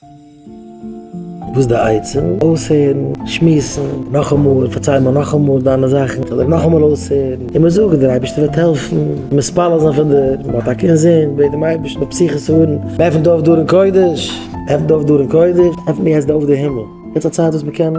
וואס איז די עצה? אויסהערן, שמועסן, נאכאמאל, פארצייל מיר נאכאמאל דיינע זאכן, כ'זאל דיר נאכאמאל אויסהערן, און מען זאגט, דער אייבערשטער וועט העלפן, מתפלל זיין פאר דיר, מען האט טאקע אינזין, בעט דעם אייבערשטן בפתיחת הארון, מען עפנט אויף די ארון קודש, עפנט אויף די ארון קודש, עפנט יעצט אויף די הימל, יעצט א צייט וואס מען קען,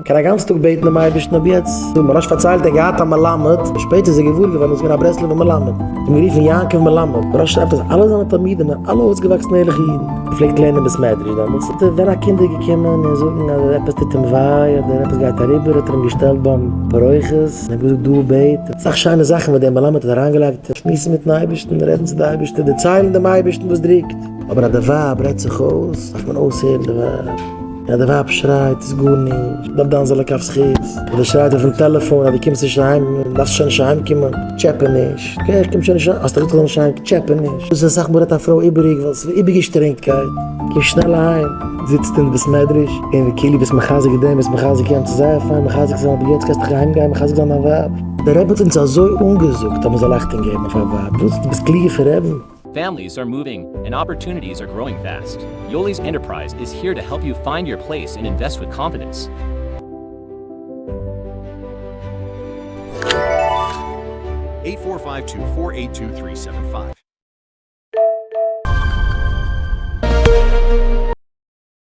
קען א גאנץ טאג בעטן דעם אייבערשטן, אבער יעצט, האט מוהרא"ש פארציילט ער האט געהאט א מלמד, שפעטער איז ער געוואר געווארן אז עס איז געווען א ברסלב'ער מלמד, האט אים גערופן יעקב מלמד, מוהרא"ש שרייבט אז אלע זיינע תלמידים זענען אלע אויסגעוואקסן ערליכע אידן. ער פלעגט לערנען אין בית מדרש דעמאלטס, האט ער ווען א קינד איז געקומען און זאגן אז עפעס טוט אים וויי אדער עפעס גייט אריבער האט ער אים געשטעלט ביים פרוכת און אים געזאגט דא בעט, אסאך שיינע זאכן וואס דער מלמד האט אריינגעלייגט, שמועסן מיטן אייבערשטן, רעדן צו די אייבערשטער, דערציילן דעם אייבערשטן וואס דרוקט. אבער אז די ווייב רעדט זיך אויס דארף מען אויסהערן די ווייב, און אז די ווייב שרייט איז גארנישט, דארף דיין זאל לכף זכות, אדער שרייט אויפן טעלעפאן אז דו קומסט נישט אהיים, דארפסט שוין נישט אהיים קומען, טשעפע נישט, okay איך קום שוין נישט אהיים, האסט דאך געזאגט איך זאל נישט אהיים, טשעפע נישט, דאס איז אסאך מאל רעדט א פרוי איבעריג ווייל ס'איז איבערגעשטרענגטקייט, קום שנעל אהיים, זיצט אין בית מדרש און כאילו ביסט מחזק דעם ביסט מחזק יענעם, ס'איז זייער פיין מחזק צו זיין אבער יעצט קענסט דאך אהיים גיין מחזק זיין דיין ווייב. דער רבי האט אונז אזוי אנגעזאגט אז מ'זאל אכטונג געבן אויף א ווייב, וואס? דו ביסט קלוגער פון רעבן? Families are moving, and opportunities are growing fast. Yoli's Enterprise is here to help you find your place and invest with confidence. 8452 482 375.